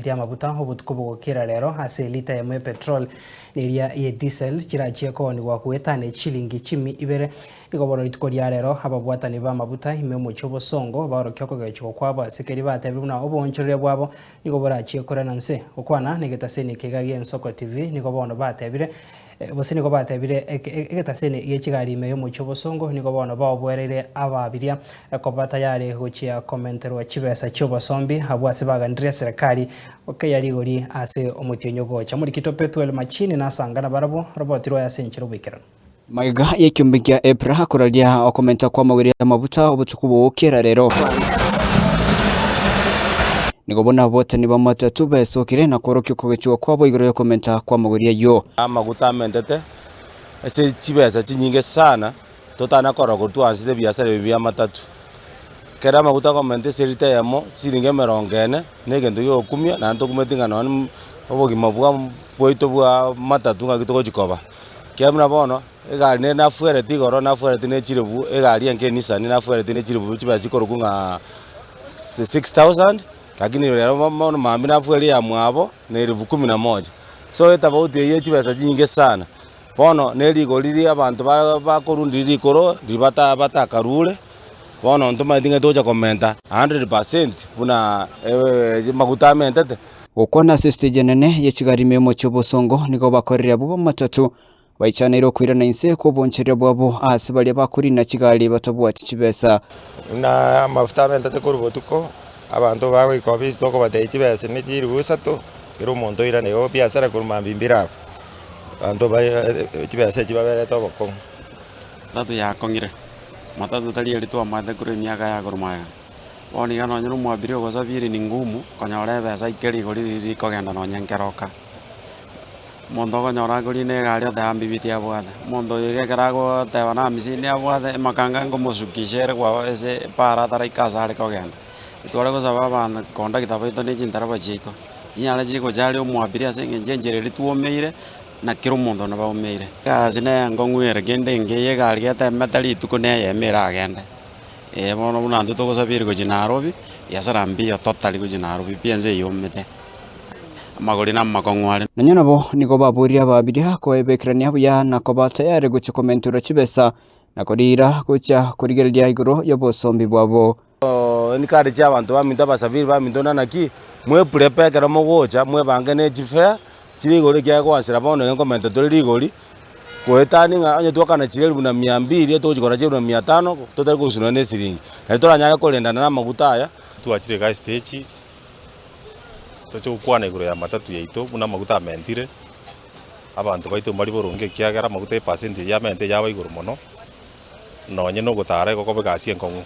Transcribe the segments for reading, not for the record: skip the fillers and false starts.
ri'amaguta obotuko bogokera rero ase elita eyemo y'epetrol na eria ye diesel chirachie koonigwa goetania chilingi chimi ibere. Nigo bono rituko ria rero ababwatani b'amaguta ime omochie obosongo baorokia okogechigwa kwabo ase keria batebire buna oboonchoreria bwabo nigo borachie korana nse. Gokwana negetaseni ekeiga gi'Ensoko TV nigo bono batebire Gose nigo batebire, Egetaseni gie chigari ime y'omochie obosongo nigo bono baoboereire ababiria koba tayari gochia komenterwa chibesa chi'obosombi abwo ase baganirie eserekari gokeia rigori ase omotienyi ogocha. Morikito Pethuel Machini nasanga nabarabwo roboti rwaye ase enchera oboikeranu. Magega y'ekiombe kia EPRA koraria okomenta kw'amagori y'amabuta obotuko bogokera rero. Nigo bono ababwatani b'amatatu besokire na kworokia okogechigwa kwabo igoro y'okomenta kw'amagori ayio. Amaguta amentete ase chibesa chinyinge sana, totana korora korwa twaanchete ebiasara ebi bi'amatatu. Ekero amaguta akomenta ase erita eyemo, chisiringi emerongo ene, na egento giogokumia naende tokumeti ng'a nonye obogima bwa bwaito bwa matatu ng'aki togochi koba. Ekiagera buna bono, egari nere nafuereti igoro, nafuereti ne chilifu, egari enke Nissan nafuereti ne chilifu chibesa chikorokwa ng'a 6000, lakini rero bono mambia nafuerie ya mwabo na elifu kumi na moja. So etofauti eywo ya chibesa chinyinge sana. Bono ne rigori riria abanto ba bakorundia rikoro riria bata batakarure, bono ntomanyeti ng'a togocha komenta 100% buna maguta amentete. Gokwana ase estage enene ye chigari ime y'omochie obosongo nigo bakorire abwo b'amatatu Baichaneire okoirana inse kw'obonchoreria bwabo aase baria bakorina chigari batabwati chibesa. Buna amafuta amentete korwa botuko, abanto bagoika ofisi tokobatebia chibesa ne chilifu isato, kera omonto oirane igo biasara korwa mambia mbire abwo. Abanto baye chibesa echi baberete obokong'u. Matatu yakong'ire, matatu tari eria twamaete korwa emiaka ya korwa magega. Bono iga nonye na omoabiria ogosafiri ni ngumu konyora ebesa aike rigori riria rikogenda nonye nkeroka. Omonto okonyora akorina egari oteba mbibiti abwate, omonto oyo iga ekero agoteba na hamsini abwate, emakanga ngomosukisha ere kwabo ase para ataraika ase are kogenda. Tware gosaba abanto kondakta baito na chintereba chiaito, chinyare chigocharia omoabiria ase eng'encho enchera eria twomeire, na kera omonto nabo aumeire. Egasi neye enkong'u ere kende engiya egari getemete rituko na eyemo eragende, eh bono buna intwe togosafiri gochia Nairobi, biasara mbiyo totally gochia Nairobi pi ense eywo omete. Amagori namakong'u are. Nonya nabo nigo baboria ababiria koebekerania buya na koba tayari gochia komenterwa chibesa na koriira gochia korigereria igoro y'obosombi bwabo. Encourage abanto baminto abasafiri baminto na naki, mweprepare ekero mogocha mwebange ne chifare chire igoro ekiagera goansera bono iga nkomenta tore rigori, goetania ng'a onye twakana chire elfu na mia mbiri togochi kogora chire elfu na mia tano totari kosunana na esiringi. Naende toranyare korendana na amaguta aya. Twachire iga estage. Toche gokwana igoro ya matatu yaito buna amaguta amentire, abanto baito mbari boronge ekiagera amaguta epercent eyio amente yaba igoro mono, nonye na ogotara igo koba egasi enkong'u.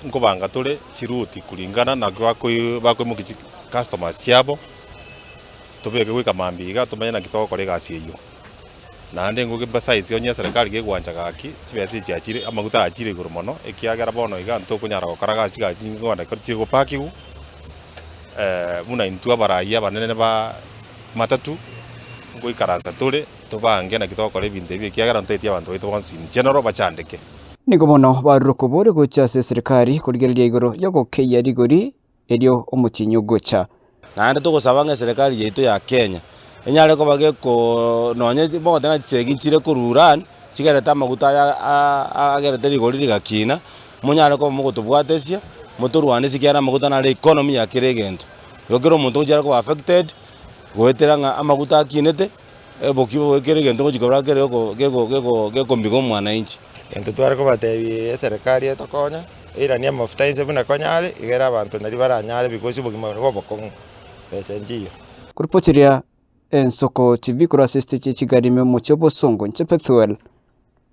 Nkobanga tore chiruti kulingana naki bakoi bakoimokia chi customers chiabo, tobeke goika mambia iga tomanye naki togokora egasi eyio. Naende ngoki besides onye eserekari gegwancha gaki, chibesa echi chiachire amaguta achire igoro mono, ekiagera bono iga ntokonyara gokora gasi chigari chinyinge kogenda ekero chire gopakiwa, buna intwe abarai abanene ba matatu, ngoikaransa tore tobange naki togokora ebinto ebi ekiagera ntoeti abanto baito bonsi in general bachandeke. Nigo bono barure okoboria gocha ase eserekari korigereria igoro y'ogokeyia rigori erio omotienyi ogocha. Naende togosaba ng'a eserekari yaito ya Kenya enyare koba geko nonye mogoteba ng'a chisegi nchire korwa Iran, chigerete amaguta aya agerete rigori rigakina, monyare koba mogotobwatesia, motorwanesie ekiagera amaguta naro economy ya kera egento. Igo kera omonto ngochia are koba affected, goetera ng'a amaguta akinete, oboki obo kera egento ngochia korora kere geko geko geko gekomiga omwananchi. Egento tware kobatebia eserekari etokonye, Eiranie amafuta inse buna konyare, igere abanto nario baranyare because obogima nigo obokong'u, besa nchiyo. Koripoteria Ensoko TV korwa ase esitechi ye chigari ime omochie o Bosongo, inche Pethuel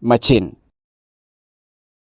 Machini.